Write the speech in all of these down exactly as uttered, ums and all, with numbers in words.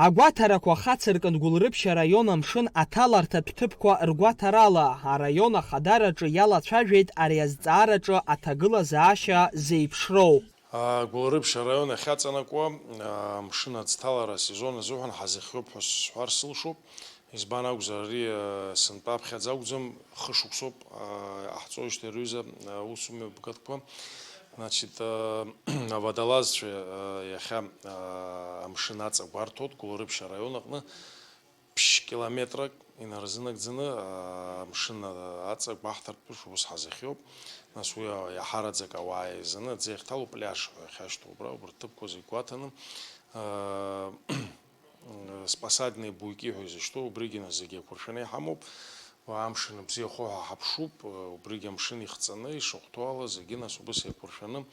Агәаҭарақәа хацыркын Гәылрыԥшь араион амшын аҭаларҭатә ҭыԥқәа ргәаҭарала, араион ахадараҿы иалацәажәеит ари азҵаараҿы аҭагылазаашьа зеиԥшроу. Гәылрыԥшь араион иахьаҵанакуа амшын аӡҭалара асезон азыҳәан ҳазыхиоуп ҳәа сҳәар сылшоуп. Избан акәзар, ари, э, сынтәа аԥхьаӡа акәӡам, хышықәсоуп, э, иҟаҳҵоижьҭеи рҩыза, э, аусумҩаԥгатәқәа. Значит, э, аводолазцәа, э, иахьа, э, амшын аҵа гәарҭоит Гәылрыԥшь араион аҟны, ԥшь километрак инарзынагӡаны, э, амшын, э, аҵа гәаҳҭартә ус ҳазыхиоуп. Нас уи, э, иаҳараӡак ауаа еизаны аӡы иахьҭало, пляж ҳәа иахьашьҭоу убра, убарҭ ҭыԥқәа зегь гәаҭаны, э, спасательные буйки ҳәа изышьҭоу, убригьы нас зегьы еиқәыршәаны иҳамоуп. Амшын бзиахо ҳәа ҳаԥшуп, убригьы амшын ихҵаны, ишахәҭоу ала, зегьы нас убыс еиқәыршәаны,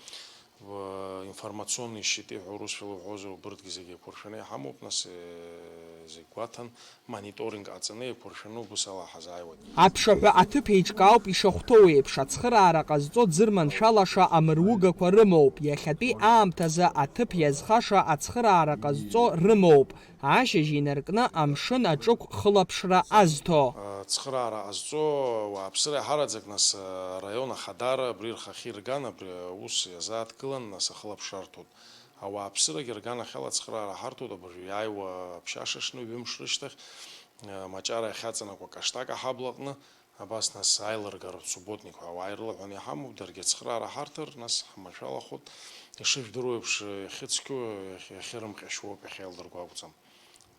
информационные щиты ҳәа урысшәала уҳәозар, убырҭгьы зегьы еиқәыршәаны иҳамоуп, нас, э, зегь гәаҭан, мониторинг ҟаҵаны, еиқәыршәаны убыс ала ҳазааиуеит. Аԥшаҳәа аҭыԥ еиҿкаауп ишахәҭоу еиԥш, ацхыраара ҟазҵо дзырманшәалаша амыругақәа рымоуп, иахьатәи аамҭазы аҭыԥ иазхаша ацхыраара ҟазҵо рымоуп, ашьыжь инаркны амшын аҿықә хылаԥшра азҭо. Ацхыраара ҟазҵо ауааԥсыра иаҳараӡак, нас, араион ахадара абри рхахьы ирган, абри аус иазааҭгылан, нас ахылаԥшра арҭоит. Ауааԥсырагьы рганахьала ацхыраара ҳарҭоит, абыржәы иааиуа ԥшьашаҽны ҩымш рышьҭахь, э, Маҷара иахьаҵанакуа Каштак аҳабла аҟны, абас нас аилыргаратә субботник ҳәа ауаа ирылаҳәаны иҳамоуп, даргьы ацхыраара ҳарҭар, нас ҳманшәалахоит. Ишыжәдыруа еиԥш, иахьыцқьоу, иахь-, иахьырымҟьашьуоуп, иахьеилдырго акәӡам.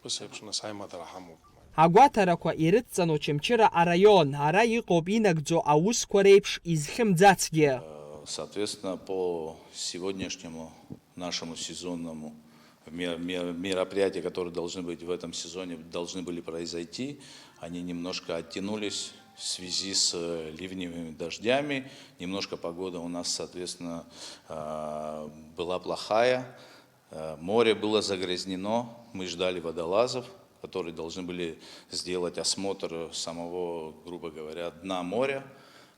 Ус еиԥш нас аимадара ҳамоуп. Агәаҭарақәа ирыдҵан Очамчыра араион, ара иҟоуп инагӡо аусқәа реиԥш изхьымӡацгьы. Э, соответственно, по сегодняшнему нашему сезонному мер-, мер-, мероприятия, которые должны быть в этом сезоне, должны были произойти, они немножко оттянулись в связи с, э, ливневыми дождями. Немножко погода у нас, соответственно, э, была плохая. Э, море было загрязнено, мы ждали водолазов, которые должны были сделать осмотр самого, грубо говоря, дна моря.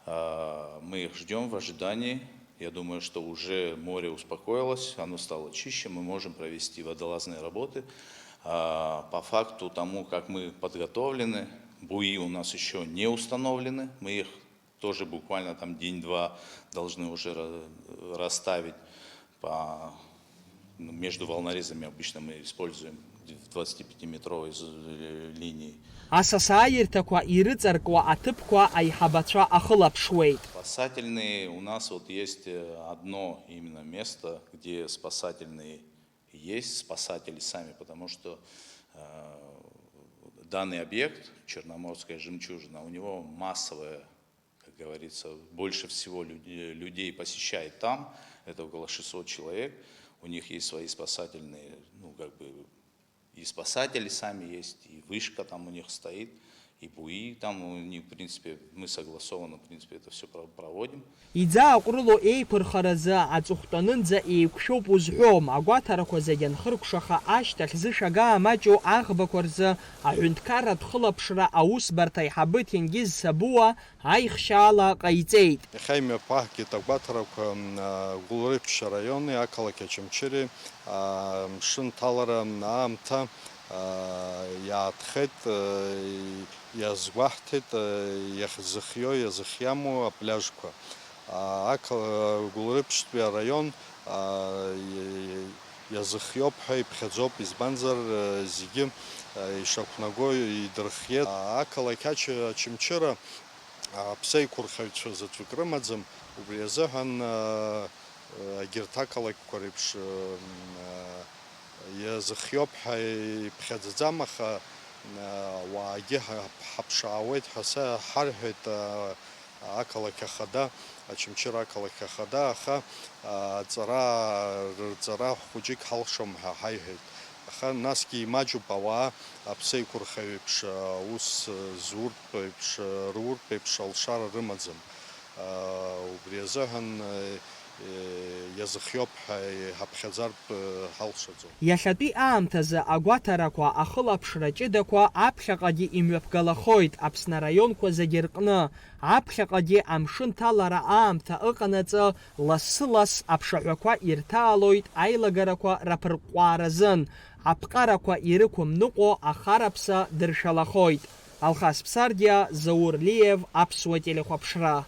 Э, мы их ждём в ожидании. Я думаю, что уже море успокоилось, оно стало чище, мы можем провести водолазные работы. А, по факту тому, как мы подготовлены, буи у нас ещё не установлены, мы их тоже буквально там день-два должны уже ра-, расставить по, ну, между волнорезами обычно мы используем в двадцатипятиметровой з-, э, линии. Асасааирҭақәа ирыҵаркуа аҭыԥқәа аиҳабацәа ахылаԥшуеит. Спасательные у нас вот есть, э, одно именно место, где спасательные есть, спасатели сами, потому что, э, данный объект, Черноморская жемчужина, у него массовая, как говорится, больше всего люд-, людей посещает там, это около шестьсот человек, у них есть свои спасательные, ну, как бы, и спасатели сами есть, и вышка там у них стоит, и буи там у них, в принципе, мы согласованно, в принципе, это всё про-, проводим. Иӡааҟәрыло еиқәырхаразы аҵыхәтәанынӡа еиқәшәоуп узҳәом, агәаҭарақәа зегь анхыркәшаха ашьҭахь зышәагаа маҷу аӷбақәа рзы аҳәынҭқарратә хылаԥшра аусбарҭа аиҳабы Ҭенгиз Сабуа аихшьаала ҟаиҵеит. Иахьа имҩаԥаҳгеит агәаҭарақәа, м, а, Гәылрыԥшь араиони ақалақь Очамчыреи, а, мшын ҭалара аамҭа, а, иаатхеит, а, иазгәаҳҭеит, а, иахьзыхиоу, иазыхиаму апляжқәа. А, ақала-, Гәылрыԥшьтәи араион, а, и-, иазыхиоуп ҳәа иԥхьаӡоуп, избанзар, а, зегьы, а, ишақәнаго идырхиеит. А, ақалақь Ач-, Очамчыра аԥсеиқәырхаҩцәа заҵәык рымаӡам, убри азыҳәан, а, егьырҭ ақалақьқәа реиԥш, м, а, иазыхиоуп ҳәа иԥхьаӡаӡам, аха, а, ауаагьы ҳа-, ҳаԥшаауеит ҳәа са-, ҳарҳәеит, а, ақалақь ахада, Очамчыра ақалақь ахада, аха, а, аҵара, рырҵара хәыҷык ҳалшом ҳәа ҳаиҳәеит. Аха насгьы имаҷуп ауаа аԥсеиқәырхаҩ еиԥш, аус зуртә еиԥш, руртә еиԥш алшара рымаӡам. Убри азыҳәан, иазыхиоуп ҳәа иҳаԥхьаӡартә ҳалшаӡом. Иахьатәи аамҭазы агәаҭарақәа, ахылаԥшра ҷыдақәа аԥхьаҟагьы имҩаԥгалахоит Аԥсны араионқәа зегьы рҟны. Аԥхьаҟагьы амшын ҭалара аамҭа ыҟанаҵы, лассы-ласс аԥшаҳәақәа ирҭаалоит аилагарақәа раԥырҟәҟәааразын. Аԥҟарақәа ирықәымныҟәо ахараԥса дыршәалахоит. Алхас Ԥсардиа, Заур Лиев, Аԥсуа телехәаԥшра.